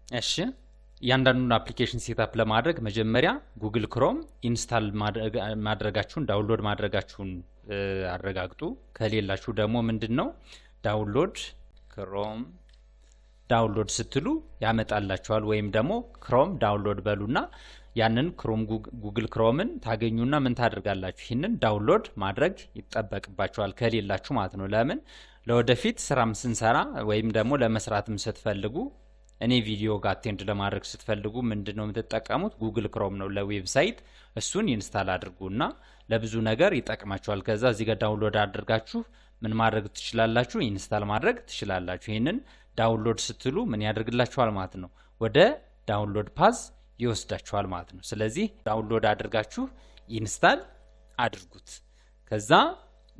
እሺ፣ እያንዳንዱን application setup ለማድረግ መጀመሪያ Google Chrome install ማድረጋችሁን፣ download ማድረጋችሁን አረጋግጡ። ከሌላችሁ ደግሞ ምንድን ነው download Chrome download ስትሉ ያመጣላችኋል። ወይም ደግሞ Chrome download በሉና ያንን Chrome Google Chrome ን ታገኙና ምን ታደርጋላችሁ? ይህንን download ማድረግ ይጠበቅባችኋል ከሌላችሁ ማለት ነው። ለምን? ለወደፊት ስራም ስንሰራ ወይም ደግሞ ለመስራትም ስትፈልጉ፣ እኔ ቪዲዮ ጋር attend ለማድረግ ስትፈልጉ ምንድን ነው የምትጠቀሙት? Google Chrome ነው ለ website። እሱን install አድርጉና ለብዙ ነገር ይጠቅማችኋል። ከዛ እዚህ ጋር download አድርጋችሁ ምን ማድረግ ትችላላችሁ? Install ማድረግ ትችላላችሁ። ይህንን download ስትሉ ምን ያደርግላችኋል ማለት ነው? ወደ download path ይወስዳችኋል ማለት ነው። ስለዚህ download አድርጋችሁ install አድርጉት። ከዛ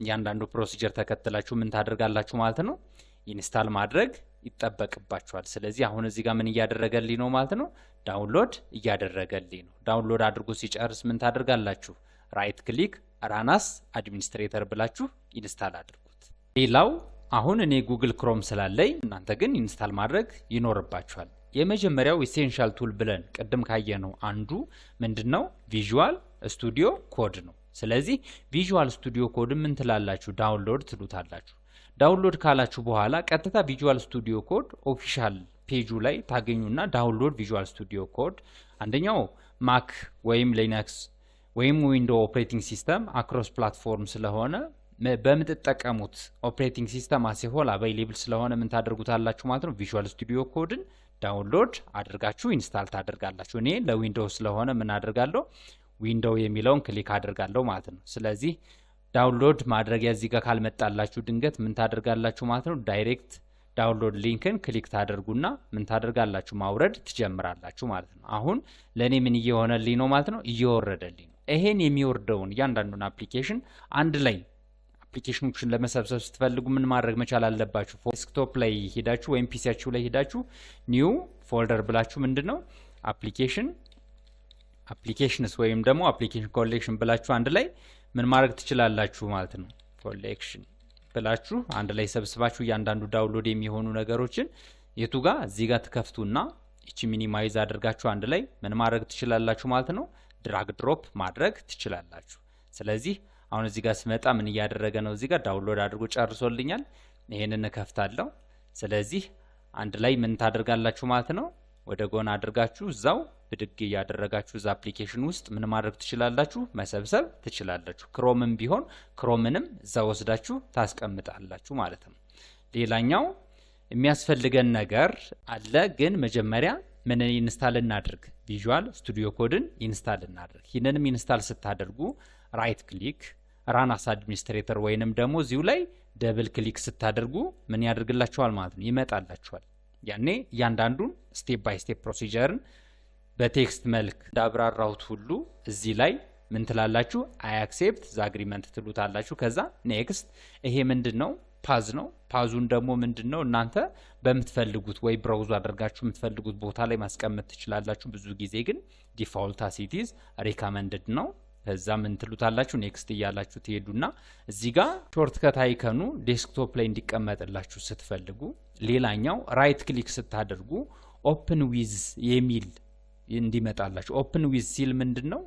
እያንዳንዱ procedure ተከትላችሁ ምን ታደርጋላችሁ ማለት ነው? Install ማድረግ ይጠበቅባችኋል። ስለዚህ አሁን እዚህ ጋር ምን እያደረገልኝ ነው ማለት ነው? Download እያደረገልኝ ነው። Download አድርጎ ሲጨርስ ምን ታደርጋላችሁ? Right click, run as administrator ብላችሁ install አድርጉት። ሌላው አሁን እኔ Google Chrome ስላለኝ እናንተ ግን install ማድረግ ይኖርባችኋል። የመጀመሪያው essential tool ብለን ቅድም ካየነው አንዱ ምንድን ነው? Visual Studio Code ነው። ስለዚህ Visual Studio Code ምን ትላላችሁ? Download ትሉታላችሁ። Download ካላችሁ በኋላ ቀጥታ Visual Studio Code official page ኡ ላይ ታገኙና download Visual Studio Code፣ አንደኛው Mac ወይም Linux ወይም Window operating system across platform ስለሆነ በምትጠቀሙት operating system as a whole available ስለሆነ ምን ታደርጉታላችሁ ማለት ነው? Visual Studio Code ን download አድርጋችሁ install ታደርጋላችሁ። እኔ ለ Window ስለሆነ ምን አደርጋለሁ? Window የሚለውን click አደርጋለሁ ማለት ነው። ስለዚህ download ማድረጊያ እዚህ ጋር ካልመጣላችሁ ድንገት ምን ታደርጋላችሁ ማለት ነው? Direct download link ን click ታደርጉና ምን ታደርጋላችሁ? ማውረድ ትጀምራላችሁ ማለት ነው። አሁን ለእኔ ምን እየሆነልኝ ነው ማለት ነው? እየወረደልኝ ነው። ይሄን የሚወርደውን እያንዳንዱን application አንድ ላይ application ኖችን ለመሰብሰብ ስትፈልጉ ምን ማድረግ መቻል አለባችሁ? Desktop ላይ ሄዳችሁ ወይም PC ያችሁ ላይ ሄዳችሁ new folder ብላችሁ ምንድን ነው applications ወይም ደግሞ application collection ብላችሁ አንድ ላይ ምን ማድረግ ትችላላችሁ ማለት ነው። Collection ብላችሁ አንድ ላይ ሰብስባችሁ እያንዳንዱ download የሚሆኑ ነገሮችን የቱ ጋር እዚህ ጋር ትከፍቱና ይቺ minimize አድርጋችሁ አንድ ላይ ምን ማድረግ ትችላላችሁ ማለት ነው። Drag drop ማድረግ ትችላላችሁ። ስለዚህ አሁን እዚህ ጋር ስመጣ ምን እያደረገ ነው? እዚህ ጋር download አድርጎ ጨርሶልኛል። ይሄንን እከፍታለሁ። ስለዚህ አንድ ላይ ምን ታደርጋላችሁ ማለት ነው? ወደ ጎን አድርጋችሁ እዛው ብድግ እያደረጋችሁ እዛ application ውስጥ ምን ማድረግ ትችላላችሁ? መሰብሰብ ትችላላችሁ። Chrome ም ቢሆን Chrome ንም እዛ ወስዳችሁ ታስቀምጣላችሁ ማለት ነው። ሌላኛው የሚያስፈልገን ነገር አለ፣ ግን መጀመሪያ ምን install እናድርግ? Visual Studio Code ን install እናድርግ። ይህንንም install ስታደርጉ right click, run as administrator ወይንም ደግሞ እዚሁ ላይ double click ስታደርጉ ምን ያደርግላችኋል ማለት ነው? ይመጣላችኋል። ያኔ እያንዳንዱን step by step procedure ን በ text መልክ እንዳብራራሁት ሁሉ እዚህ ላይ ምን ትላላችሁ? I accept the agreement ትሉታላችሁ። ከዛ next። ይሄ ምንድን ነው? Path ነው። Path ኡን ደግሞ ምንድን ነው እናንተ በምትፈልጉት ወይ browse አድርጋችሁ የምትፈልጉት ቦታ ላይ ማስቀመጥ ትችላላችሁ። ብዙ ጊዜ ግን default as it is recommended ነው። ከዛ ምን ትሉታላችሁ? Next እያላችሁ ትሄዱና እዚህ ጋር shortcut icon ኑ desktop ላይ እንዲቀመጥላችሁ ስትፈልጉ፣ ሌላኛው right click ስታደርጉ open with የሚል እንዲመጣላችሁ። Open with ሲል ምንድን ነው?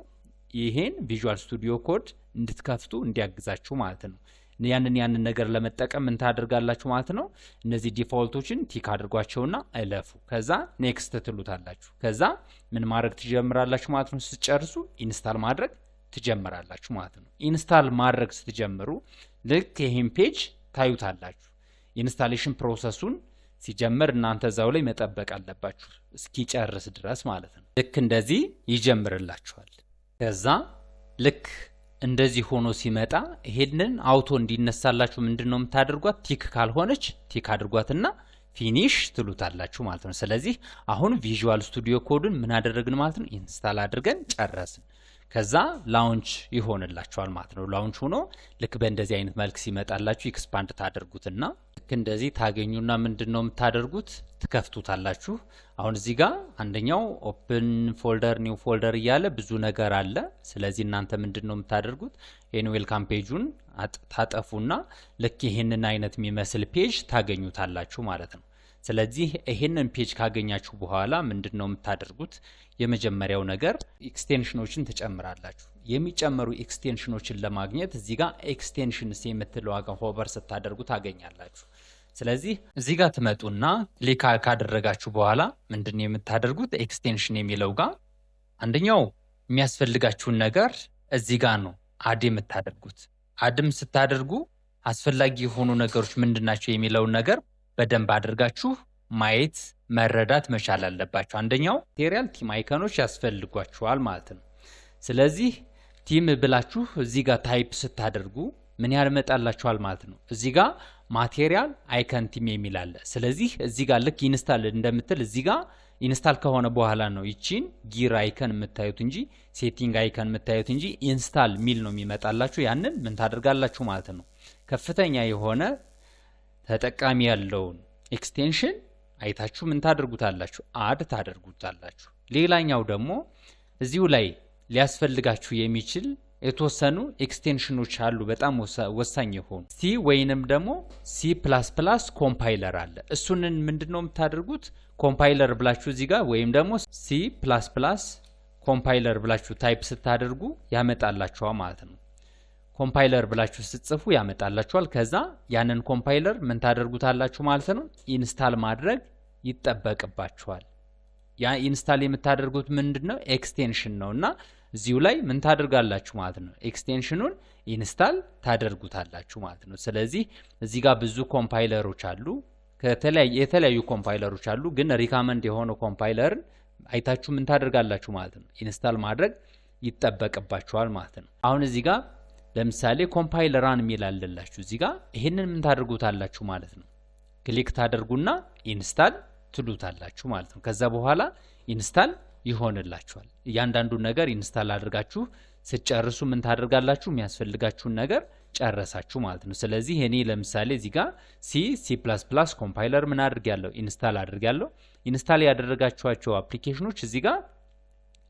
ይሄን Visual Studio Code እንድትከፍቱ እንዲያግዛችሁ ማለት ነው። ያንን ነገር ለመጠቀም ምን ታደርጋላችሁ ማለት ነው? እነዚህ default ኦችን tick አድርጓቸውና እለፉ። ከዛ next ትሉታላችሁ። ከዛ ምን ማድረግ ትጀምራላችሁ ማለት ነው? ስትጨርሱ install ማድረግ ትጀምራላችሁ ማለት ነው። Install ማድረግ ስትጀምሩ ልክ ይህን page ታዩታላችሁ። Installation process ኡን ሲጀምር እናንተ እዛው ላይ መጠበቅ አለባችሁ እስኪጨርስ ድረስ ማለት ነው። ልክ እንደዚህ ይጀምርላችኋል። ከዛ ልክ እንደዚህ ሆኖ ሲመጣ ይሄንን auto እንዲነሳላችሁ ምንድን ነው የምታደርጓት? Tick ካልሆነች tick አድርጓትና finish ትሉታላችሁ ማለት ነው። ስለዚህ አሁን Visual Studio Code ን ምን አደረግን ማለት ነው? Install አድርገን ጨረስን። ከዛ launch ይሆንላችኋል ማለት ነው። Launch ሆኖ ልክ በእንደዚህ አይነት መልክ ሲመጣላችሁ expand ታደርጉትና ልክ እንደዚህ ታገኙና ምንድን ነው የምታደርጉት? ትከፍቱታላችሁ። አሁን እዚህ ጋር አንደኛው open folder፣ new folder እያለ ብዙ ነገር አለ። ስለዚህ እናንተ ምንድን ነው የምታደርጉት? ይህን welcome page ኡን ታጠፉና ልክ ይህንን አይነት የሚመስል page ታገኙታላችሁ ማለት ነው። ስለዚህ ይሄንን page ካገኛችሁ በኋላ ምንድን ነው የምታደርጉት? የመጀመሪያው ነገር extension ኖችን ትጨምራላችሁ። የሚጨመሩ extension ኖችን ለማግኘት እዚህ ጋር extensions የምትለዋ ጋር hover ስታደርጉ ታገኛላችሁ። ስለዚህ እዚህ ጋር ትመጡና click ካደረጋችሁ በኋላ ምንድን ነው የምታደርጉት? Extension የሚለው ጋር አንደኛው የሚያስፈልጋችሁን ነገር እዚህ ጋር ነው add የምታደርጉት። Add ም ስታደርጉ አስፈላጊ የሆኑ ነገሮች ምንድን ናቸው የሚለውን ነገር በደንብ አድርጋችሁ ማየት፣ መረዳት መቻል አለባችሁ። አንደኛው material theme icon ኖች ያስፈልጓችኋል ማለት ነው። ስለዚህ theme ብላችሁ እዚህ ጋር type ስታደርጉ ምን ያመጣላችኋል ማለት ነው። እዚህ ጋር material icon theme የሚል አለ። ስለዚህ እዚህ ጋር ልክ install እንደምትል፣ እዚህ ጋር install ከሆነ በኋላ ነው ይቺን gear icon የምታዩት እንጂ፣ setting icon የምታዩት እንጂ፣ install ሚል ነው የሚመጣላችሁ። ያንን ምን ታደርጋላችሁ ማለት ነው። ከፍተኛ የሆነ ተጠቃሚ ያለውን extension አይታችሁ ምን ታደርጉታላችሁ? Add ታደርጉታላችሁ። ሌላኛው ደግሞ እዚሁ ላይ ሊያስፈልጋችሁ የሚችል የተወሰኑ extension ኖች አሉ፣ በጣም ወሳኝ የሆኑ። C ወይንም ደግሞ C++ compiler አለ። እሱንን ምንድን ነው የምታደርጉት? Compiler ብላችሁ እዚህ ጋር ወይም ደግሞ C++ compiler ብላችሁ type ስታደርጉ ያመጣላችኋል ማለት ነው። Compiler ብላችሁ ስትጽፉ ያመጣላችኋል። ከዛ ያንን compiler ምን ታደርጉታላችሁ ማለት ነው? Install ማድረግ ይጠበቅባችኋል። ያ install የምታደርጉት ምንድን ነው? Extension ነው እና እዚሁ ላይ ምን ታደርጋላችሁ ማለት ነው? Extension ኑን install ታደርጉታላችሁ ማለት ነው። ስለዚህ እዚህ ጋር ብዙ compiler ኦች አሉ፣ የተለያዩ compiler ኦች አሉ። ግን recommend የሆነው compiler ን አይታችሁ ምን ታደርጋላችሁ ማለት ነው? Install ማድረግ ይጠበቅባችኋል ማለት ነው። አሁን እዚህ ጋር ለምሳሌ compile run የሚል አለላችሁ። እዚህ ጋር ይሄንን ምን ታደርጉታላችሁ ማለት ነው? Click ታደርጉና install ትሉታላችሁ ማለት ነው። ከዛ በኋላ install ይሆንላችኋል። እያንዳንዱን ነገር install አድርጋችሁ ስትጨርሱ ምን ታደርጋላችሁ? የሚያስፈልጋችሁን ነገር ጨረሳችሁ ማለት ነው። ስለዚህ እኔ ለምሳሌ እዚህ ጋር C C++ compiler ምን አድርጌያለሁ? Install አድርጌያለሁ። Install ያደረጋችኋቸው application ኖች እዚህ ጋር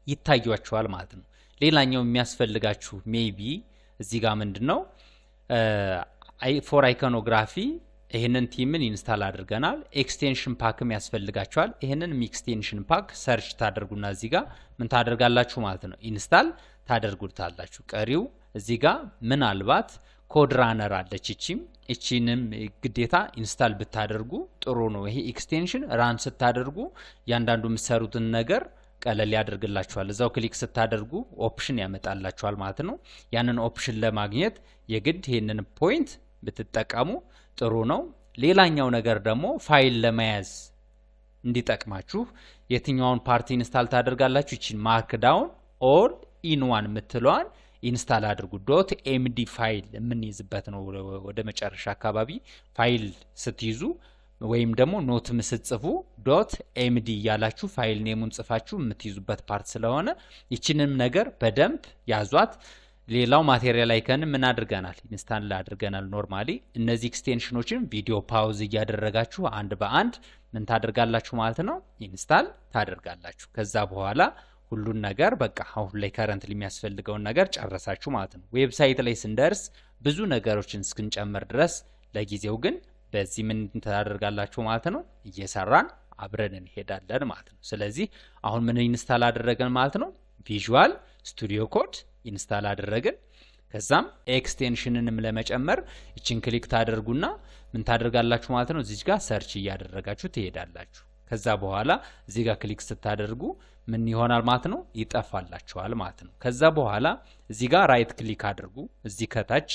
ይታዩአችኋል ማለት ነው። ሌላኛው የሚያስፈልጋችሁ maybe እዚህ ጋር ምንድን ነው፣ for iconography ይህንን theme ን install አድርገናል። Extension pack ም ያስፈልጋችኋል። ይህንን extension pack search ታደርጉና እዚህ ጋር ምን ታደርጋላችሁ ማለት ነው? Install ታደርጉታላችሁ። ቀሪው እዚህ ጋር ምናልባት code runner አለች። እቺንም ግዴታ install ብታደርጉ ጥሩ ነው። ይሄ extension run ስታደርጉ እያንዳንዱ የምትሰሩትን ነገር ቀለል ያደርግላችኋል። እዛው click ስታደርጉ option ያመጣላችኋል ማለት ነው። ያንን option ለማግኘት የግድ ይህንን point ብትጠቀሙ ጥሩ ነው። ሌላኛው ነገር ደግሞ ፋይል ለመያዝ እንዲጠቅማችሁ የትኛውን part install ታደርጋላችሁ? ይችን markdown all in one የምትለዋን install አድርጉ። .md file የምንይዝበት ነው። ወደ መጨረሻ አካባቢ ፋይል ስትይዙ ወይም ደግሞ note ም ስትጽፉ .md እያላችሁ file name ኡን ጽፋችሁ የምትይዙበት part ስለሆነ ይችንም ነገር በደንብ ያዟት። ሌላው material icon ምን አድርገናል? Install አድርገናል። Normally እነዚህ extension ኖችን ቪዲዮ pause እያደረጋችሁ አንድ በአንድ ምን ታደርጋላችሁ ማለት ነው? Install ታደርጋላችሁ። ከዛ በኋላ ሁሉን ነገር በቃ አሁን ላይ currently የሚያስፈልገውን ነገር ጨረሳችሁ ማለት ነው። Website ላይ ስንደርስ ብዙ ነገሮችን እስክንጨምር ድረስ ለጊዜው ግን በዚህ ምን ታደርጋላችሁ ማለት ነው? እየሰራን አብረን እንሄዳለን ማለት ነው። ስለዚህ አሁን ምን install አደረግን ማለት ነው? Visual Studio Code install አደረግን። ከዛም extension ንንም ለመጨመር ይችን click ታደርጉና ምን ታደርጋላችሁ ማለት ነው? እዚች ጋር search እያደረጋችሁ ትሄዳላችሁ። ከዛ በኋላ እዚህ ጋር click ስታደርጉ ምን ይሆናል ማለት ነው? ይጠፋላችኋል ማለት ነው። ከዛ በኋላ እዚህ ጋር right click አድርጉ። እዚህ ከታች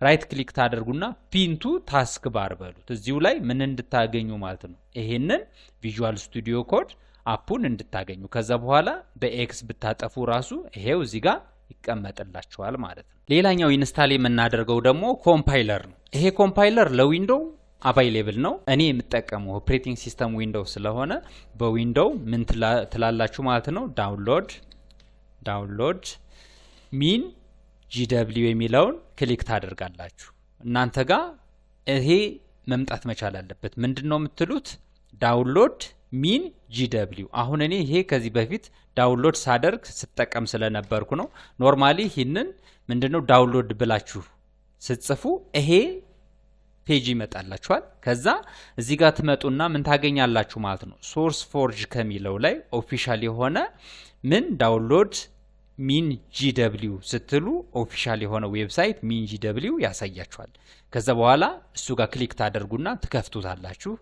right click ታደርጉና pin to taskbar በሉት። እዚሁ ላይ ምን እንድታገኙ ማለት ነው? ይሄንን Visual Studio Code app ኡን እንድታገኙ። ከዛ በኋላ በ X ብታጠፉ ራሱ ይሄው እዚህ ጋር ይቀመጥላችኋል ማለት ነው። ሌላኛው install የምናደርገው ደግሞ compiler ነው። ይሄ compiler ለ Window available ነው። እኔ የምጠቀመው operating system Window ስለሆነ በ Window ምን ትላላችሁ ማለት ነው? Download MinGW የሚለውን click ታደርጋላችሁ። እናንተ ጋር ይሄ መምጣት መቻል አለበት። ምንድን ነው የምትሉት? Download MinGW። አሁን እኔ ይሄ ከዚህ በፊት download ሳደርግ ስጠቀም ስለነበርኩ ነው። Normally ይህንን ምንድነው download ብላችሁ ስትጽፉ ይሄ page ይመጣላችኋል። ከዛ እዚህ ጋር ትመጡና ምን ታገኛላችሁ ማለት ነው? SourceForge ከሚለው ላይ official የሆነ ምን download MinGW ስትሉ official የሆነ website MinGW ያሳያችኋል። ከዛ በኋላ እሱ ጋር click ታደርጉና ትከፍቱታላችሁ።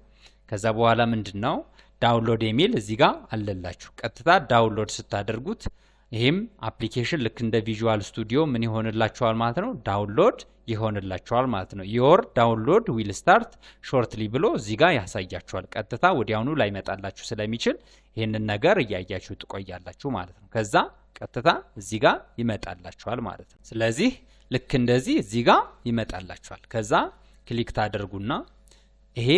ከዛ በኋላ ምንድን ነው download የሚል እዚህ ጋር አለላችሁ። ቀጥታ download ስታደርጉት ይህም application ልክ እንደ Visual Studio ምን ይሆንላችኋል ማለት ነው? Download ይሆንላችኋል ማለት ነው። "Your download will start shortly" ብሎ እዚህ ጋር ያሳያችኋል። ቀጥታ ወዲያውኑ ላይመጣላችሁ ስለሚችል ይህንን ነገር እያያችሁ ትቆያላችሁ ማለት ነው። ከዛ ቀጥታ እዚህ ጋር ይመጣላችኋል ማለት ነው። ስለዚህ ልክ እንደዚህ እዚህ ጋር ይመጣላችኋል። ከዛ click ታደርጉና ይሄ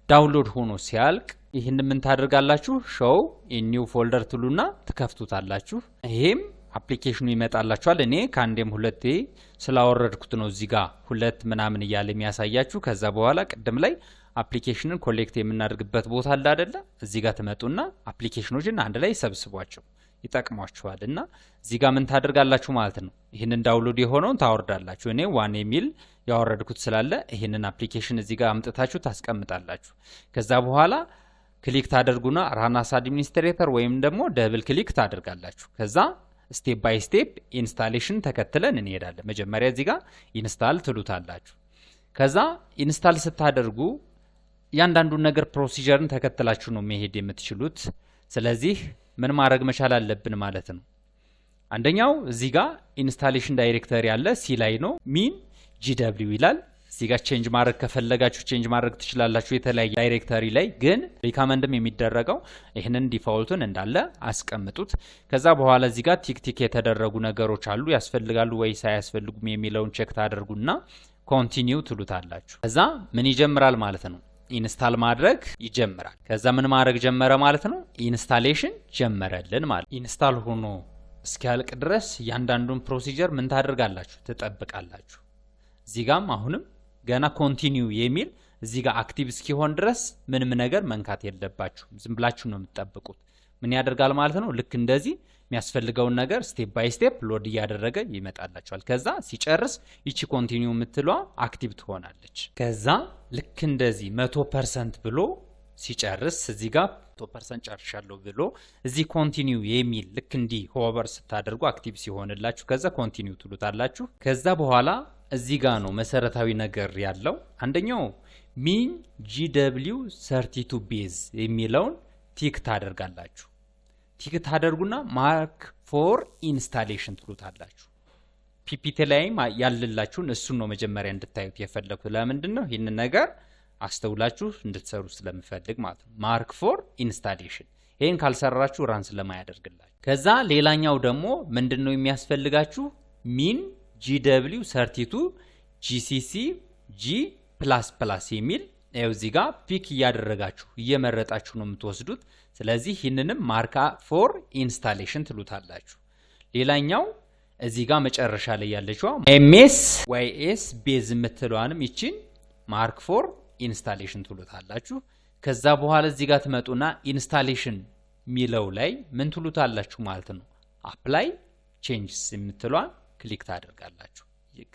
download ሆኖ ሲያልቅ ይህን ምን ታደርጋላችሁ? "Show in new folder" ትሉና ትከፍቱታላችሁ። ይሄም application ኑ ይመጣላችኋል። እኔ ከአንዴም ሁለቴ ስላወረድኩት ነው እዚህ ጋር ሁለት ምናምን እያለ የሚያሳያችሁ። ከዛ በኋላ ቅድም ላይ application ን collect የምናደርግበት ቦታ አለ አደለ? እዚህ ጋር ትመጡና application ኖችን አንድ ላይ ሰብስቧቸው፣ ይጠቅሟችኋል። እና እዚህ ጋር ምን ታደርጋላችሁ ማለት ነው? ይህንን download የሆነውን ታወርዳላችሁ። እኔ one የሚል ያወረድኩት ስላለ ይህንን application እዚህ ጋር አምጥታችሁ ታስቀምጣላችሁ። ከዛ በኋላ click ታደርጉና "Run as administrator" ወይም ደግሞ double click ታደርጋላችሁ። ከዛ step by step installation ተከትለን እንሄዳለን። መጀመሪያ እዚህ ጋር install ትሉታላችሁ። ከዛ install ስታደርጉ እያንዳንዱን ነገር procedure ን ተከትላችሁ ነው መሄድ የምትችሉት። ስለዚህ ምን ማድረግ መቻል አለብን ማለት ነው? አንደኛው እዚህ ጋር installation directory አለ፣ C ላይ ነው፣ MinGW ይላል። እዚህ ጋር change ማድረግ ከፈለጋችሁ change ማድረግ ትችላላችሁ የተለያየ directory ላይ፣ ግን recommend ም የሚደረገው ይህንን default ኡን እንዳለ አስቀምጡት። ከዛ በኋላ እዚህ ጋር tick tick የተደረጉ ነገሮች አሉ፣ ያስፈልጋሉ ወይስ አያስፈልጉም የሚለውን check ታደርጉና continue ትሉታላችሁ። ከዛ ምን ይጀምራል ማለት ነው? Install ማድረግ ይጀምራል። ከዛ ምን ማድረግ ጀመረ ማለት ነው? Installation ጀመረልን ማለት። Install ሆኖ እስኪያልቅ ድረስ እያንዳንዱን procedure ምን ታደርጋላችሁ? ትጠብቃላችሁ። እዚህ ጋም አሁንም ገና continue የሚል እዚህ ጋር active እስኪሆን ድረስ ምንም ነገር መንካት የለባችሁም። ዝም ብላችሁ ነው የምትጠብቁት። ምን ያደርጋል ማለት ነው? ልክ እንደዚህ የሚያስፈልገውን ነገር step by step load እያደረገ ይመጣላችኋል። ከዛ ሲጨርስ ይቺ continue የምትለዋ active ትሆናለች። ከዛ ልክ እንደዚህ 100% ብሎ ሲጨርስ፣ እዚህ ጋር 100% ጨርሻለሁ ብሎ እዚህ continue የሚል ልክ እንዲህ hover ስታደርጉ active ሲሆንላችሁ ከዛ continue ትሉታላችሁ። ከዛ በኋላ እዚህ ጋር ነው መሰረታዊ ነገር ያለው። አንደኛው MinGW 32 base የሚለውን tick ታደርጋላችሁ። Tick ታደርጉና "Mark for installation" ትሉታላችሁ። PPT ላይም ያለላችሁን እሱን ነው መጀመሪያ እንድታዩት የፈለግኩት። ለምንድን ነው? ይህንን ነገር አስተውላችሁ እንድትሰሩ ስለምፈልግ ማለት ነው። Mark for installation፣ ይህን ካልሰራችሁ run ስለማያደርግላችሁ። ከዛ ሌላኛው ደግሞ ምንድን ነው የሚያስፈልጋችሁ? MinGW 32 GCC G++ የሚል ይኸው እዚህ ጋር pick እያደረጋችሁ እየመረጣችሁ ነው የምትወስዱት። ስለዚህ ይህንንም "Mark for installation" ትሉታላችሁ። ሌላኛው እዚህ ጋር መጨረሻ ላይ ያለችዋ MSYS base የምትለዋንም ይችን "Mark for installation" ትሉታላችሁ። ከዛ በኋላ እዚህ ጋር ትመጡና installation ሚለው ላይ ምን ትሉታላችሁ ማለት ነው? "Apply changes" የምትለዋን click ታደርጋላችሁ።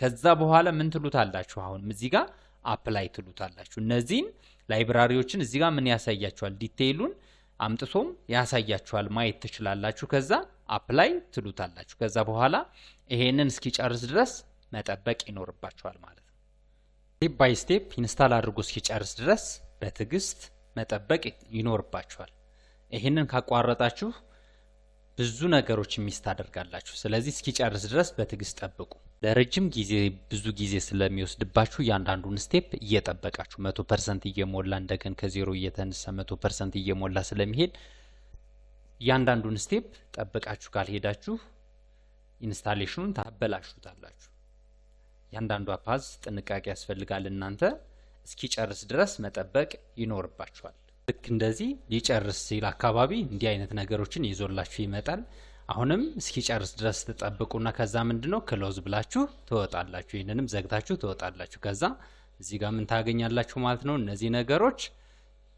ከዛ በኋላ ምን ትሉታላችሁ? አሁንም እዚህ ጋር apply ትሉታላችሁ። እነዚህን library ዎችን እዚህ ጋር ምን ያሳያችኋል? Detail ኡን አምጥቶም ያሳያችኋል፣ ማየት ትችላላችሁ። ከዛ apply ትሉታላችሁ። ከዛ በኋላ ይሄንን እስኪጨርስ ድረስ መጠበቅ ይኖርባችኋል ማለት ነው። Step by step install አድርጎ እስኪጨርስ ድረስ በትዕግስት መጠበቅ ይኖርባችኋል። ይህንን ካቋረጣችሁ ብዙ ነገሮች miss ታደርጋላችሁ። ስለዚህ እስኪጨርስ ድረስ በትዕግስት ጠብቁ። ለረጅም ጊዜ ብዙ ጊዜ ስለሚወስድባችሁ እያንዳንዱን step እየጠበቃችሁ 100% እየሞላ፣ እንደገን ከዜሮ እየተነሳ 100% እየሞላ ስለሚሄድ እያንዳንዱን step ጠብቃችሁ ካልሄዳችሁ installation ኑን ታበላሹታላችሁ። እያንዳንዷ path ጥንቃቄ ያስፈልጋል። እናንተ እስኪጨርስ ድረስ መጠበቅ ይኖርባችኋል። ልክ እንደዚህ ሊጨርስ ሲል አካባቢ እንዲህ አይነት ነገሮችን ይዞላችሁ ይመጣል። አሁንም እስኪጨርስ ድረስ ትጠብቁና ከዛ ምንድን ነው close ብላችሁ ትወጣላችሁ። ይህንንም ዘግታችሁ ትወጣላችሁ። ከዛ እዚህ ጋር ምን ታገኛላችሁ ማለት ነው? እነዚህ ነገሮች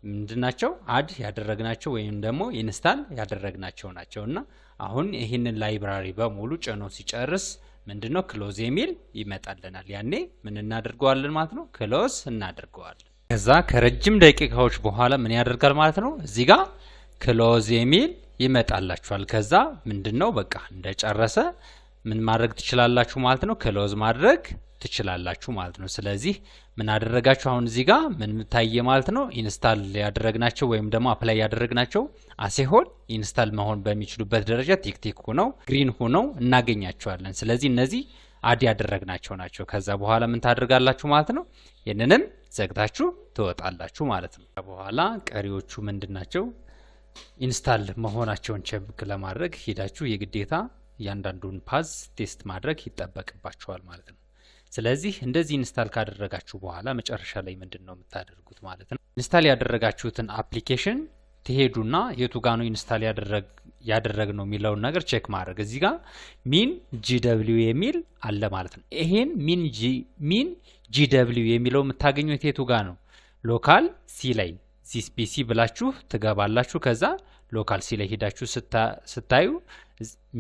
ምንድናቸው? Add ያደረግናቸው ወይም ደግሞ install ያደረግናቸው ናቸው። እና አሁን ይህንን library በሙሉ ጭኖ ሲጨርስ ምንድነው close የሚል ይመጣልናል። ያኔ ምን እናደርገዋለን ማለት ነው? Close እናደርገዋለን። ከዛ ከረጅም ደቂቃዎች በኋላ ምን ያደርጋል ማለት ነው? እዚህ ጋር close የሚል ይመጣላችኋል። ከዛ ምንድነው በቃ እንደጨረሰ ምን ማድረግ ትችላላችሁ ማለት ነው? Close ማድረግ ትችላላችሁ ማለት ነው። ስለዚህ ምን አደረጋችሁ? አሁን እዚህ ጋር ምን ታየ ማለት ነው? Install ያደረግናቸው ወይም ደግሞ apply ያደረግናቸው as a whole install መሆን በሚችሉበት ደረጃ tick tick ሆነው green ሆነው እናገኛቸዋለን። ስለዚህ እነዚህ add ያደረግናቸው ናቸው። ከዛ በኋላ ምን ታደርጋላችሁ ማለት ነው? ይህንንም ዘግታችሁ ትወጣላችሁ ማለት ነው። በኋላ ቀሪዎቹ ምንድን ናቸው? Install መሆናቸውን check ለማድረግ ሄዳችሁ የግዴታ እያንዳንዱን path test ማድረግ ይጠበቅባችኋል ማለት ነው። ስለዚህ እንደዚህ install ካደረጋችሁ በኋላ መጨረሻ ላይ ምንድን ነው የምታደርጉት ማለት ነው? Install ያደረጋችሁትን application ትሄዱና የቱ ጋ ነው install ያደረግነው የሚለውን ነገር check ማድረግ። እዚህ ጋር MinGW የሚል አለ ማለት ነው። ይሄን MinGW የሚለው የምታገኙት የቱ ጋ ነው? Local C ላይ This PC ብላችሁ ትገባላችሁ። ከዛ local C ላይ ሄዳችሁ ስታዩ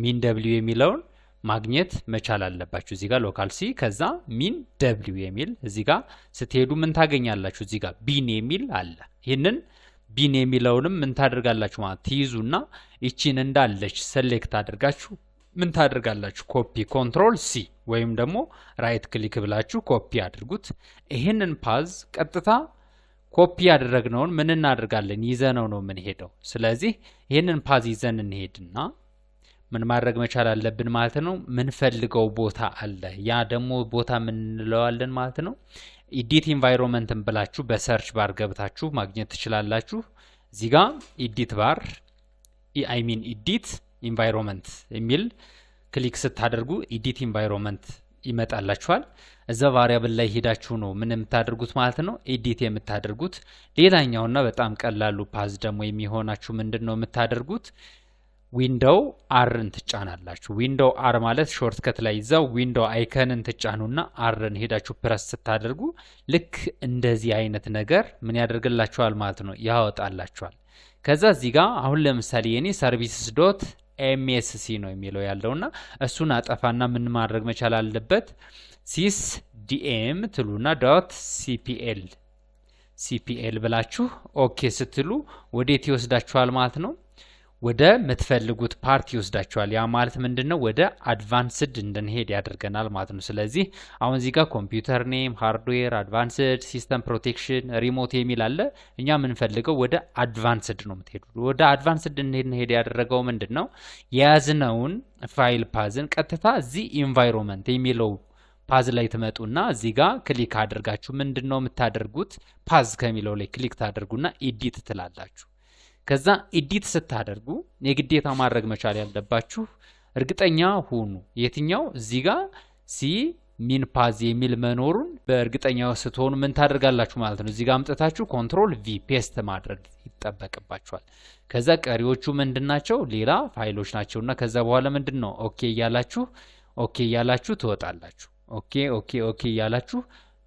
MinW የሚለውን ማግኘት መቻል አለባችሁ። እዚህ ጋር local C ከዛ MinW የሚል እዚህ ጋር ስትሄዱ ምን ታገኛላችሁ? እዚህ ጋር bin የሚል አለ። ይህንን bin የሚለውንም ምን ታደርጋላችሁ ማለት ትይዙና ይቺን እንዳለች select አድርጋችሁ ምን ታደርጋላችሁ? Copy፣ control C ወይም ደግሞ right click ብላችሁ ኮፒ አድርጉት። ይህንን path ቀጥታ ኮፒ ያደረግነውን ምን እናደርጋለን? ይዘነው ነው የምንሄደው። ስለዚህ ይህንን path ይዘን እንሄድና ምን ማድረግ መቻል አለብን ማለት ነው? ምንፈልገው ቦታ አለ። ያ ደግሞ ቦታ ምን እንለዋለን ማለት ነው? Edit environment ን ብላችሁ በ search bar ገብታችሁ ማግኘት ትችላላችሁ። እዚህ ጋ edit bar፣ I mean edit environment የሚል click ስታደርጉ edit environment ይመጣላችኋል። እዛ variable ላይ ሄዳችሁ ነው ምን የምታደርጉት ማለት ነው? Edit የምታደርጉት። ሌላኛውና በጣም ቀላሉ path ደግሞ የሚሆናችሁ ምንድን ነው የምታደርጉት? Window R ን ትጫናላችሁ። Window R ማለት shortcut ላይ ይዛው window icon ን ትጫኑና R ን ሄዳችሁ ፕረስ ስታደርጉ ልክ እንደዚህ አይነት ነገር ምን ያደርግላችኋል ማለት ነው? ያወጣላችኋል። ከዛ እዚህ ጋር አሁን ለምሳሌ የኔ services.msc ነው የሚለው ያለውና እሱን አጠፋና ምን ማድረግ መቻል አለበት? Sysdm ትሉና .cpl cpl ብላችሁ okay ስትሉ ወዴት ይወስዳችኋል ማለት ነው? ወደ ምትፈልጉት part ይወስዳችኋል። ያ ማለት ምንድን ነው? ወደ advanced እንድንሄድ ያደርገናል ማለት ነው። ስለዚህ አሁን እዚህ ጋር computer name፣ hardware፣ advanced፣ system protection፣ remote የሚል አለ። እኛ የምንፈልገው ወደ advanced ነው የምትሄዱ። ወደ advanced እንድንሄድ ያደረገው ምንድን ነው? የያዝነውን file path ን ቀጥታ እዚህ environment የሚለው path ላይ ትመጡና እዚህ ጋር click አድርጋችሁ ምንድን ነው የምታደርጉት? Path ከሚለው ላይ click ታደርጉና edit ትላላችሁ። ከዛ edit ስታደርጉ የግዴታ ማድረግ መቻል ያለባችሁ እርግጠኛ ሁኑ። የትኛው እዚህ ጋር C min path የሚል መኖሩን በእርግጠኛ ስትሆኑ ምን ታደርጋላችሁ ማለት ነው? እዚህ ጋር አምጥታችሁ control V paste ማድረግ ይጠበቅባችኋል። ከዛ ቀሪዎቹ ምንድን ናቸው? ሌላ ፋይሎች ናቸው እና ከዛ በኋላ ምንድን ነው okay እያላችሁ ትወጣላችሁ። Okay okay okay እያላችሁ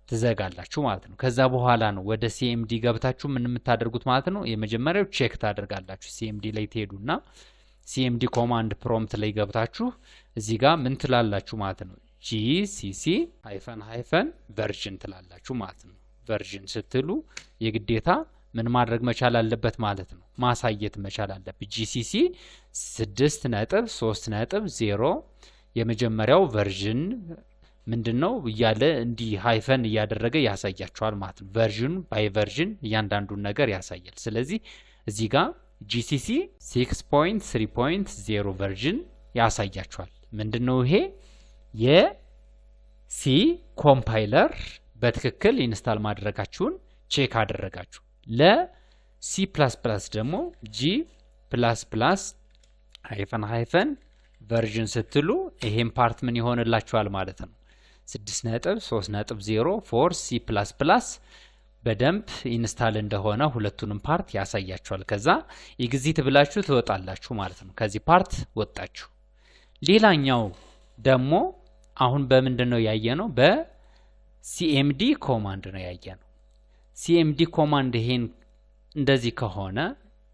ትዘጋላችሁ ማለት ነው። ከዛ በኋላ ነው ወደ CMD ገብታችሁ ምን የምታደርጉት ማለት ነው? የመጀመሪያው check ታደርጋላችሁ። CMD ላይ ትሄዱና CMD command prompt ላይ ገብታችሁ እዚህ ጋር ምን ትላላችሁ ማለት ነው? GCC hyphen hyphen version ትላላችሁ ማለት ነው። Version ስትሉ የግዴታ ምን ማድረግ መቻል አለበት ማለት ነው? ማሳየት መቻል አለበት። GCC 6.3.0 የመጀመሪያው version ምንድን ነው እያለ እንዲህ hyphen እያደረገ ያሳያችኋል ማለት ነው። Version by version እያንዳንዱን ነገር ያሳያል። ስለዚህ እዚህ ጋር GCC 6.3.0 version ያሳያችኋል። ምንድን ነው ይሄ? የ C compiler በትክክል install ማድረጋችሁን check አደረጋችሁ። ለ C plus plus ደግሞ G plus plus hyphen hyphen version ስትሉ ይሄን part ምን ይሆንላችኋል ማለት ነው? 6.3.0 for C plus plus በደንብ install እንደሆነ ሁለቱንም part ያሳያችኋል። ከዛ exit ብላችሁ ትወጣላችሁ ማለት ነው። ከዚህ part ወጣችሁ። ሌላኛው ደግሞ አሁን በምንድን ነው ያየነው? በ CMD command ነው ያየነው። CMD command ይሄን እንደዚህ ከሆነ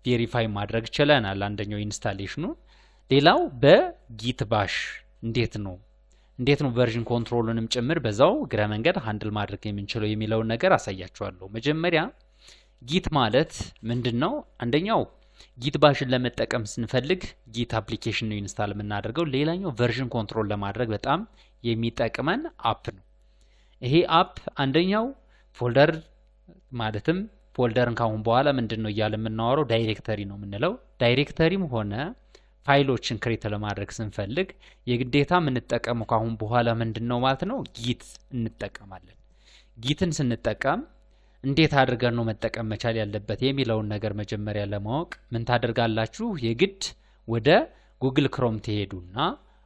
verify ማድረግ ችለናል፣ አንደኛው installation ኑ። ሌላው በ Git Bash እንዴት ነው እንዴት ነው version control ንም ጭምር በዛው እግረ መንገድ handle ማድረግ የምንችለው የሚለውን ነገር አሳያችኋለሁ። መጀመሪያ Git ማለት ምንድን ነው? አንደኛው Git Bash ን ለመጠቀም ስንፈልግ Git application ነው install የምናደርገው። ሌላኛው version control ለማድረግ በጣም የሚጠቅመን app ነው። ይሄ app አንደኛው folder፣ ማለትም folder ን ካሁን በኋላ ምንድን ነው እያለ የምናወራው directory ነው የምንለው። Directory ም ሆነ ፋይሎችን create ለማድረግ ስንፈልግ የግዴታ የምንጠቀመው ካሁን በኋላ ምንድን ነው ማለት ነው? Git እንጠቀማለን። Git ን ስንጠቀም እንዴት አድርገን ነው መጠቀም መቻል ያለበት የሚለውን ነገር መጀመሪያ ለማወቅ ምን ታደርጋላችሁ? የግድ ወደ Google Chrome ትሄዱና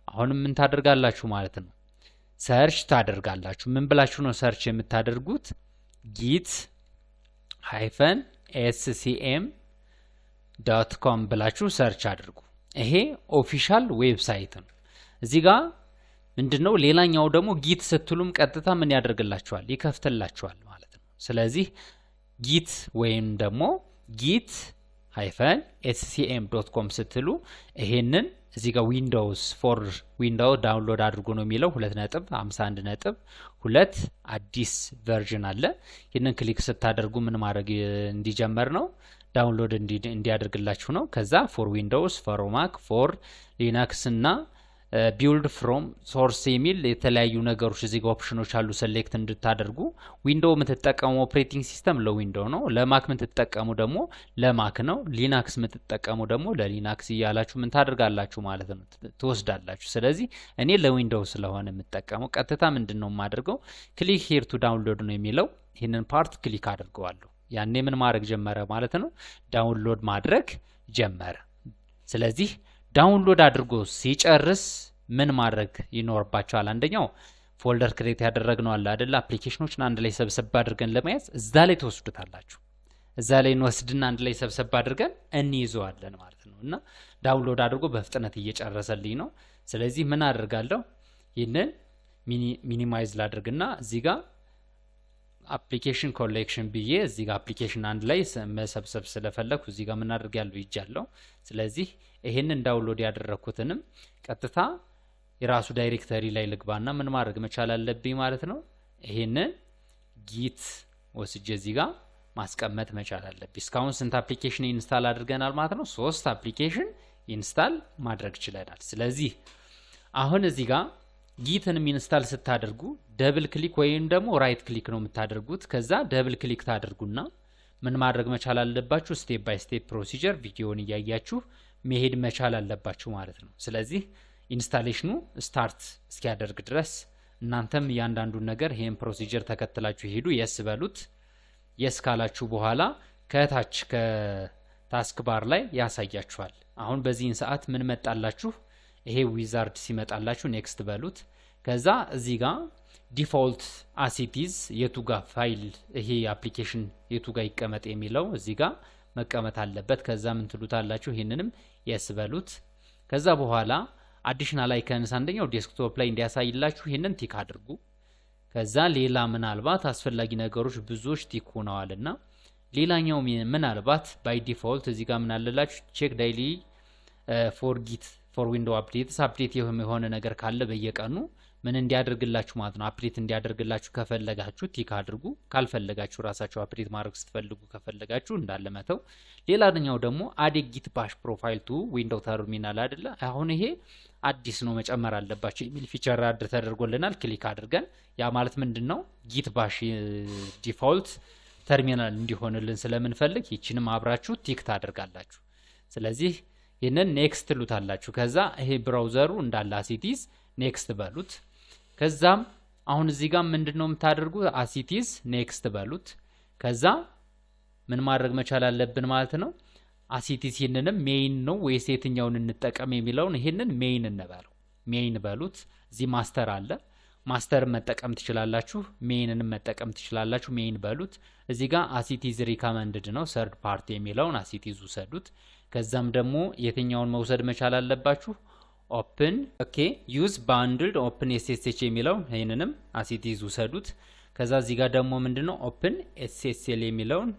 አሁንም ምን ታደርጋላችሁ ማለት ነው? Search ታደርጋላችሁ። ምን ብላችሁ ነው search የምታደርጉት? git-scm.com ብላችሁ search አድርጉ። ይሄ official website ነው። እዚህ ጋር ምንድን ነው? ሌላኛው ደግሞ git ስትሉም ቀጥታ ምን ያደርግላችኋል? ይከፍትላችኋል ማለት ነው። ስለዚህ git ወይም ደግሞ git-scm.com ስትሉ ይሄንን እዚህ ጋር Windows፣ for Window download አድርጎ ነው የሚለው፣ 2.51.2 አዲስ version አለ። ይህንን click ስታደርጉ ምን ማድረግ እንዲጀመር ነው? Download እንዲያደርግላችሁ ነው። ከዛ for Windows፣ for Mac፣ for Linux እና build from source የሚል የተለያዩ ነገሮች እዚህ ጋር option ኖች አሉ select እንድታደርጉ። Window የምትጠቀሙ operating system ለ Window ነው። ለ Mac የምትጠቀሙ ደግሞ ለ Mac ነው። Linux የምትጠቀሙ ደግሞ ለ Linux እያላችሁ ምን ታደርጋላችሁ ማለት ነው፣ ትወስዳላችሁ። ስለዚህ እኔ ለ Window ስለሆነ የምጠቀመው ቀጥታ ምንድን ነው የማደርገው? Click here to download ነው የሚለው። ይህንን part click አድርገዋለሁ። ያኔ ምን ማድረግ ጀመረ ማለት ነው? Download ማድረግ ጀመረ። ስለዚህ download አድርጎ ሲጨርስ ምን ማድረግ ይኖርባችኋል? አንደኛው folder create ያደረግነው አለ አይደለ? Application ኖችን አንድ ላይ ሰብሰብ አድርገን ለመያዝ እዛ ላይ ትወስዱታላችሁ። እዛ ላይ እንወስድና አንድ ላይ ሰብሰብ አድርገን እንይዘዋለን ማለት ነው። እና download አድርጎ በፍጥነት እየጨረሰልኝ ነው። ስለዚህ ምን አደርጋለሁ? ይህንን minimize ላድርግና እዚህ ጋር application collection ብዬ እዚህ ጋር application አንድ ላይ መሰብሰብ ስለፈለግኩ እዚህ ጋር ምን አድርጋለሁ? ይጃለሁ። ስለዚህ ይሄንን download ያደረግኩትንም ቀጥታ የራሱ directory ላይ ልግባና ምን ማድረግ መቻል አለብኝ ማለት ነው? ይሄንን Git ወስጄ እዚህ ጋር ማስቀመጥ መቻል አለብኝ። እስካሁን ስንት application install አድርገናል ማለት ነው? ሶስት application install ማድረግ ችለናል። ስለዚህ አሁን እዚህ ጋር Git ንም install ስታደርጉ double click ወይም ደግሞ right click ነው የምታደርጉት። ከዛ double click ታደርጉና ምን ማድረግ መቻል አለባችሁ? Step by step procedure ቪዲዮውን እያያችሁ መሄድ መቻል አለባችሁ ማለት ነው። ስለዚህ installation ኑ start እስኪያደርግ ድረስ እናንተም እያንዳንዱን ነገር ይሄን procedure ተከትላችሁ ሄዱ። Yes በሉት። Yes ካላችሁ በኋላ ከታች ከ task bar ላይ ያሳያችኋል። አሁን በዚህን ሰዓት ምን መጣላችሁ? ይሄ wizard ሲመጣላችሁ next በሉት። ከዛ እዚህ ጋር default as it is የቱ ጋር ፋይል ይሄ application የቱ ጋር ይቀመጥ የሚለው እዚህ ጋር መቀመጥ አለበት። ከዛ ምን ትሉታላችሁ? ይህንንም yes በሉት። ከዛ በኋላ additional icons አንደኛው desktop ላይ እንዲያሳይላችሁ ይህንን tick አድርጉ። ከዛ ሌላ ምናልባት አስፈላጊ ነገሮች ብዙዎች tick ሆነዋልና ሌላኛው ምናልባት by default እዚህ ጋር ምን አለላችሁ? Check daily for Git for Window updates፣ update የሆነ ነገር ካለ በየቀኑ ምን እንዲያደርግላችሁ ማለት ነው፣ update እንዲያደርግላችሁ ከፈለጋችሁ tick አድርጉ። ካልፈለጋችሁ፣ ራሳችሁ update ማድረግ ስትፈልጉ ከፈለጋችሁ እንዳለ መተው። ሌላኛው ደግሞ add Git Bash profile to Window terminal አይደለ? አሁን ይሄ አዲስ ነው፣ መጨመር አለባችሁ የሚል feature add ተደርጎልናል። Click አድርገን ያ ማለት ምንድን ነው? Git Bash default terminal እንዲሆንልን ስለምንፈልግ ይችንም አብራችሁ tick ታደርጋላችሁ። ስለዚህ ይህንን next ትሉታላችሁ። ከዛ ይሄ browser ኡ እንዳለ as it is next በሉት። ከዛም አሁን እዚህ ጋር ምንድን ነው የምታደርጉት? As it is next በሉት። ከዛ ምን ማድረግ መቻል አለብን ማለት ነው? As it is ይህንንም main ነው ወይስ የትኛውን እንጠቀም የሚለውን ይህንን main እንበለው። Main በሉት። እዚህ master አለ። Master መጠቀም ትችላላችሁ። Main ንም መጠቀም ትችላላችሁ። Main በሉት። እዚህ ጋር as it is recommended ነው። Third party የሚለውን as it is ውሰዱት። ከዛም ደግሞ የትኛውን መውሰድ መቻል አለባችሁ? Open okay use bundled OpenSSH የሚለውን ይህንንም as it is ውሰዱት። ከዛ እዚህ ጋር ደግሞ ምንድነው OpenSSL የሚለውን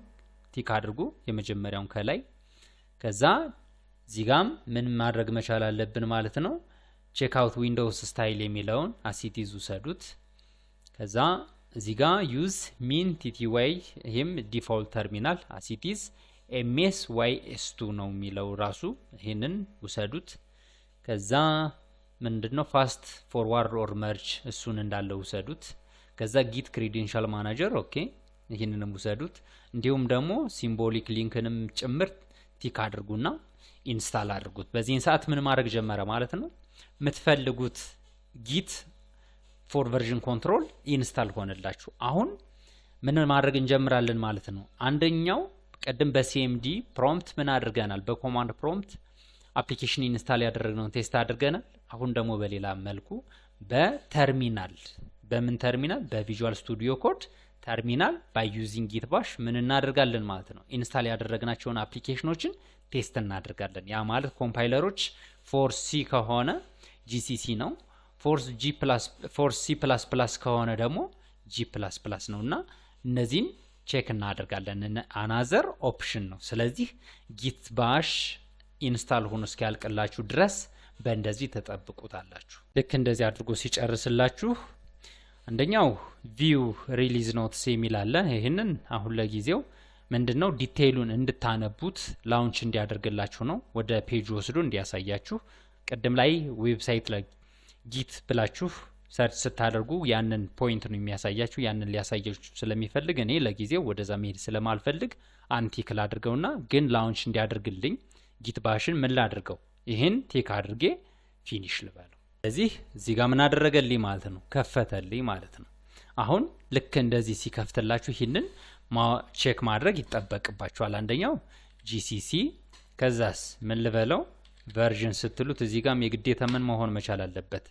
tick አድርጉ፣ የመጀመሪያውን ከላይ። ከዛ እዚህ ጋም ምን ማድረግ መቻል አለብን ማለት ነው? Checkout Windows style የሚለውን as it is ውሰዱት። ከዛ እዚህ ጋ use MinTTY፣ ይህም default terminal as it is፣ MSYS2 ነው የሚለው ራሱ፣ ይህንን ውሰዱት። ከዛ ምንድነው fast forward or merge፣ እሱን እንዳለ ውሰዱት። ከዛ Git credential manager፣ okay፣ ይህንንም ውሰዱት። እንዲሁም ደግሞ symbolic link ንም ጭምር tick አድርጉና install አድርጉት። በዚህን ሰዓት ምን ማድረግ ጀመረ ማለት ነው? የምትፈልጉት Git for version control install ሆነላችሁ። አሁን ምን ማድረግ እንጀምራለን ማለት ነው? አንደኛው ቅድም በ CMD prompt ምን አድርገናል? በ command prompt application install ያደረግነውን test አድርገናል። አሁን ደግሞ በሌላ መልኩ በተርሚናል፣ በምን ተርሚናል? በ Visual Studio Code terminal by using Git Bash ምን እናደርጋለን ማለት ነው? Install ያደረግናቸውን application ኖችን test እናደርጋለን። ያ ማለት compiler ኦች for C ከሆነ GCC ነው። For C++ ከሆነ ደግሞ G++ ነው እና እነዚህን check እናደርጋለን። Another option ነው። ስለዚህ Git Bash install ሆኖ እስኪያልቅላችሁ ድረስ በእንደዚህ ተጠብቁታላችሁ። ልክ እንደዚህ አድርጎ ሲጨርስላችሁ አንደኛው view release notes የሚል አለ። ይህንን አሁን ለጊዜው ምንድን ነው detail ኡን እንድታነቡት launch እንዲያደርግላችሁ ነው፣ ወደ page ወስዶ እንዲያሳያችሁ። ቅድም ላይ website ላይ Git ብላችሁ search ስታደርጉ ያንን point ነው የሚያሳያችሁ። ያንን ሊያሳያችሁ ስለሚፈልግ እኔ ለጊዜው ወደዛ መሄድ ስለማልፈልግ untick ላድርገውና ግን launch እንዲያደርግልኝ Git Bash ን ምን ላድርገው? ይህን tick አድርጌ finish ልበለው። ስለዚህ እዚህ ጋር ምን አደረገልኝ ማለት ነው? ከፈተልኝ ማለት ነው። አሁን ልክ እንደዚህ ሲከፍትላችሁ ይህንን check ማድረግ ይጠበቅባችኋል። አንደኛው GCC፣ ከዛስ ምን ልበለው? Version ስትሉት እዚህ ጋም የግዴታ ምን መሆን መቻል አለበት?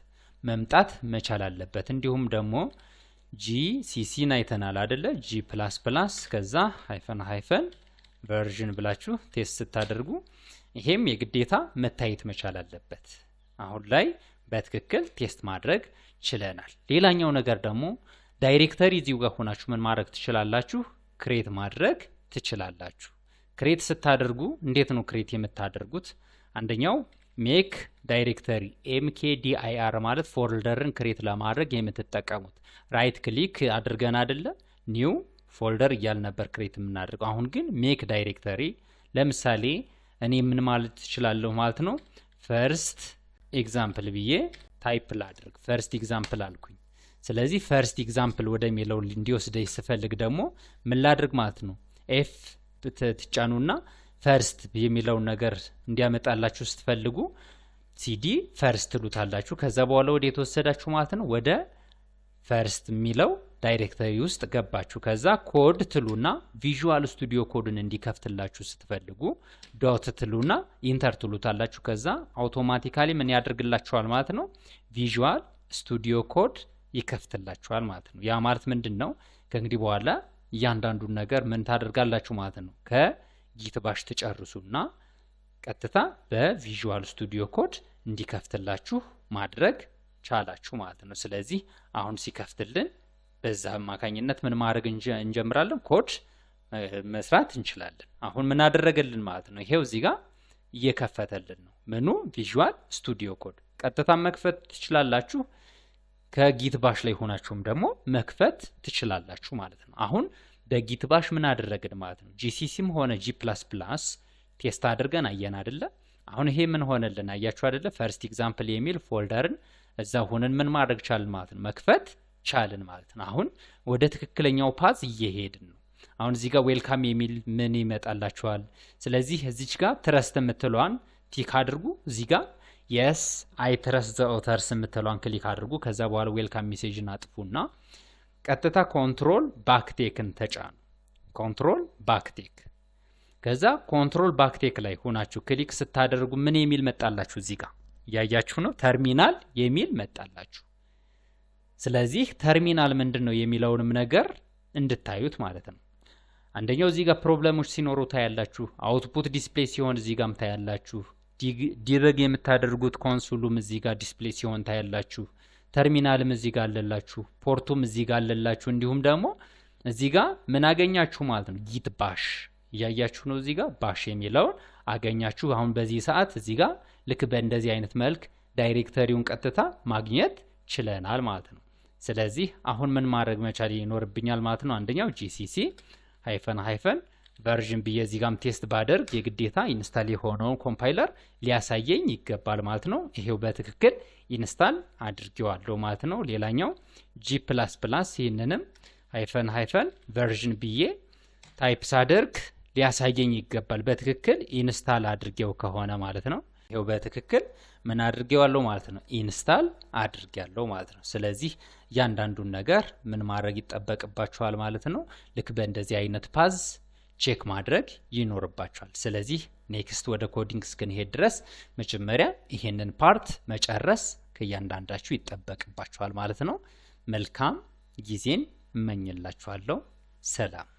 መምጣት መቻል አለበት። እንዲሁም ደግሞ GCC ን አይተናል አደለ? G++ ከዛ --version ብላችሁ test ስታደርጉ ይሄም የግዴታ መታየት መቻል አለበት። አሁን ላይ በትክክል test ማድረግ ችለናል። ሌላኛው ነገር ደግሞ directory እዚሁ ጋር ሆናችሁ ምን ማድረግ ትችላላችሁ? Create ማድረግ ትችላላችሁ። Create ስታደርጉ እንዴት ነው create የምታደርጉት? አንደኛው make directory፣ mkdir ማለት folder ን create ለማድረግ የምትጠቀሙት፣ right click አድርገን አደለ new folder እያልን ነበር create የምናደርገው። አሁን ግን make directory፣ ለምሳሌ እኔ ምን ማለት ትችላለሁ ማለት ነው? First example ብዬ type ላድርግ። First example አልኩኝ። ስለዚህ first example ወደሚለው እንዲወስደኝ ስፈልግ ደግሞ ምን ላድርግ ማለት ነው? F ትጫኑና first የሚለውን ነገር እንዲያመጣላችሁ ስትፈልጉ cd first ትሉታላችሁ። ከዛ በኋላ ወደ የተወሰዳችሁ ማለት ነው? ወደ first የሚለው directory ውስጥ ገባችሁ። ከዛ ኮድ ትሉና Visual Studio Code ን እንዲከፍትላችሁ ስትፈልጉ dot ትሉና enter ትሉታላችሁ። ከዛ automatically ምን ያደርግላችኋል ማለት ነው? Visual Studio Code ይከፍትላችኋል ማለት ነው። ያ ማለት ምንድን ነው? ከእንግዲህ በኋላ እያንዳንዱን ነገር ምን ታደርጋላችሁ ማለት ነው? ከ Git Bash ትጨርሱና ቀጥታ በ Visual Studio Code እንዲከፍትላችሁ ማድረግ ቻላችሁ ማለት ነው። ስለዚህ አሁን ሲከፍትልን በዛ አማካኝነት ምን ማድረግ እንጀምራለን? ኮድ መስራት እንችላለን። አሁን ምን አደረገልን ማለት ነው? ይሄው እዚህ ጋር እየከፈተልን ነው። ምኑ? Visual Studio Code ቀጥታ መክፈት ትችላላችሁ። ከ Git Bash ላይ ሆናችሁም ደግሞ መክፈት ትችላላችሁ ማለት ነው። አሁን በ Git Bash ምን አደረግን ማለት ነው? GCC ም ሆነ G++ test አድርገን አየን አደለ? አሁን ይሄ ምን ሆነልን አያችሁ አደለ? First example የሚል folder ን እዛ ሆነን ምን ማድረግ ቻልን ማለት ነው? መክፈት ቻልን ማለት ነው። አሁን ወደ ትክክለኛው path እየሄድን ነው። አሁን እዚህ ጋር welcome የሚል ምን ይመጣላችኋል። ስለዚህ እዚች ጋር trust የምትለዋን tick አድርጉ። እዚህ ጋር yes, I trust the authors የምትለዋን click አድርጉ። ከዛ በኋላ welcome message ን አጥፉና ቀጥታ control backtick ን ተጫኑ። Control backtick፣ ከዛ control backtick ላይ ሆናችሁ click ስታደርጉ ምን የሚል መጣላችሁ? እዚህ ጋር እያያችሁ ነው። ተርሚናል የሚል መጣላችሁ። ስለዚህ ተርሚናል ምንድን ነው የሚለውንም ነገር እንድታዩት ማለት ነው። አንደኛው እዚህ ጋር problem ኦች ሲኖሩ ታያላችሁ። Output display ሲሆን እዚህ ጋርም ታያላችሁ። Debug የምታደርጉት console ኡም እዚህ ጋር display ሲሆን ታያላችሁ። ተርሚናልም እዚህ ጋር አለላችሁ። Port ኡም እዚህ ጋር አለላችሁ። እንዲሁም ደግሞ እዚህ ጋር ምን አገኛችሁ ማለት ነው? Git Bash እያያችሁ ነው። እዚህ ጋር Bash የሚለውን አገኛችሁ። አሁን በዚህ ሰዓት እዚህ ጋር ልክ በእንደዚህ አይነት መልክ Directory ውን ቀጥታ ማግኘት ችለናል ማለት ነው። ስለዚህ አሁን ምን ማድረግ መቻል ይኖርብኛል ማለት ነው። አንደኛው GCC hyphen hyphen version ብዬ እዚህ ጋም test ባደርግ የግዴታ install የሆነውን compiler ሊያሳየኝ ይገባል ማለት ነው። ይሄው በትክክል install አድርጌዋለሁ ማለት ነው። ሌላኛው g++ ይህንንም hyphen hyphen version ብዬ type ሳደርግ ሊያሳየኝ ይገባል በትክክል install አድርጌው ከሆነ ማለት ነው። ይኸው በትክክል ምን አድርጌዋለሁ ማለት ነው፣ install አድርጌያለሁ ማለት ነው። ስለዚህ እያንዳንዱን ነገር ምን ማድረግ ይጠበቅባችኋል ማለት ነው። ልክ በእንደዚህ አይነት path check ማድረግ ይኖርባችኋል። ስለዚህ next ወደ coding እስክንሄድ ድረስ መጀመሪያ ይሄንን part መጨረስ ከእያንዳንዳችሁ ይጠበቅባችኋል ማለት ነው። መልካም ጊዜን እመኝላችኋለሁ። ሰላም።